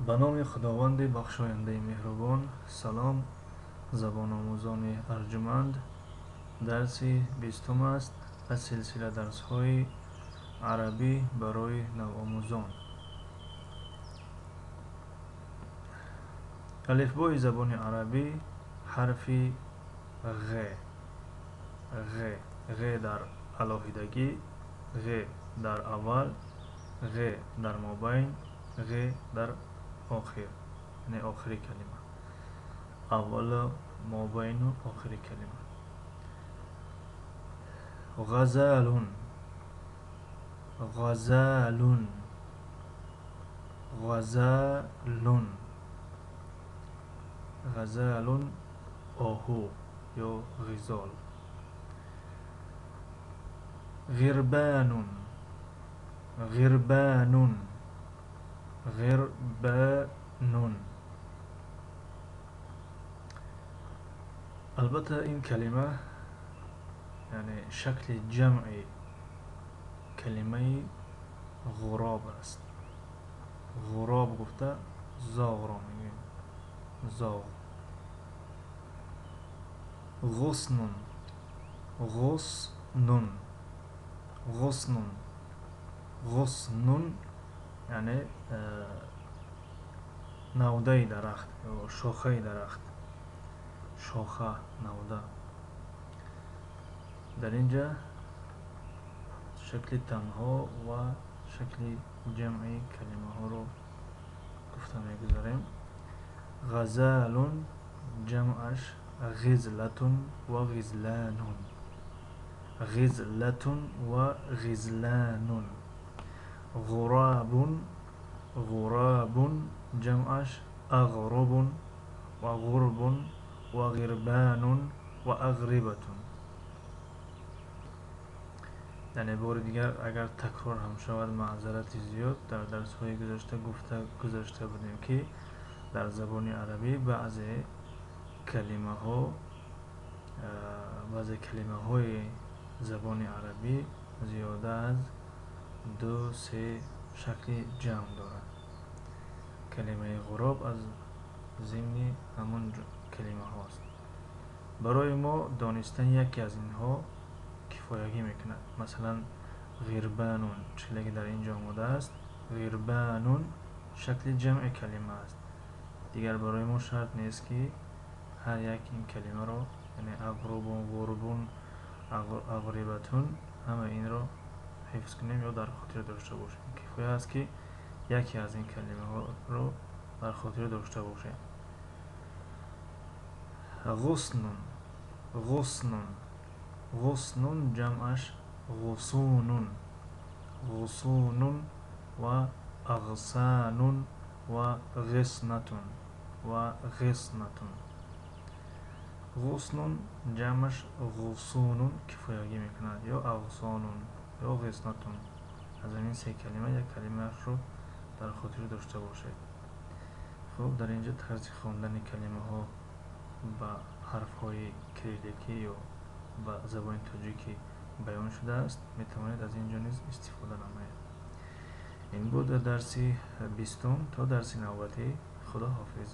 Ба номи Худованди бахшояндаи меҳрубон. Салом, забономӯзони арҷуманд. Дарси 20 аст аз силсила дарсҳои арабӣ барои навомӯзон. Алифбои забони арабӣ ҳарфи ғ. Ғ. Ғ дар алоҳидагӣ, ғ дар аввал, ғ дар мобайн, ғ дар охир, яъне охири калима. Аввалу, мобайну охири калима. Ғазалун, ғазалун, ғазалун, ғазалун оҳу ё ғизол. Ғирбанун, ғирбанун, ғирбанун. Албатта ин калима яъне шакли ҷамъи калимаи ғуроб аст. Ғуроб гуфта зоғро мегӯем. Зоғ. Ғуснун, ғуснун, ғуснун, ғуснун яъне навдаи дарахт ё шохаи дарахт. Шоха, навда. Дар ин ҷа шакли танҳо ва шакли ҷамъи калимаҳоро гуфта мегузарем. Ғазалун ҷамъаш ғизлатун ва ғизланун. Ғизлатун ва ғизланун. Ғурабун, ғурабун ҷамъаш ағрубун ва ғурбун ва ғирбанун ва ағрибатун. Яъне бори дигар агар такрор ҳам шавад маъзарати зиёд, дар дарсҳои гузашта гуфта гузашта будем, ки дар забони арабӣ баъзе калимаҳо, баъзе калимаҳои забони арабӣ зиёда аз 2-3 шакли ҷамъ дорад. Калимаи ғуроб аз зимни ҳамон калимаҳост. Барои мо донистани яке аз инҳо кифоягӣ мекунад. Масалан, ғирбанун, чизе ки дар ин ҷо омадааст, ғирбанун шакли ҷамъи калима аст. Дигар барои мо шарт нест, ки ҳар як ин калимаро, яъне ағрубун, ғурбун, ағрибатун, ҳама инро ҳифз кунем ё дар хотир дошта бошем. Кифоя аст, ки яке аз ин калимаҳоро дар хотир дошта бошем. Ғуснун, ғуснун, ғуснун ҷамъаш ғусунун, ғусунун ва ағсанун ва ғиснатун ва ғиснатун. Ғуснун ҷамъаш ғусунун кифоягӣ мекунад, ё ағсонун ё ғиснатун. Аз ҳамин се калима як калимаашро дар хотир дошта бошед. Хуб, дар ин ҷо тарзи хондани калимаҳо ба ҳарфҳои кирилликӣ ё ба забони тоҷикӣ баён шудааст. Метавонед аз ин ҷо низ истифода намоед. Ин буд дарси 20. То дарси навбатӣ, Худо ҳофиз.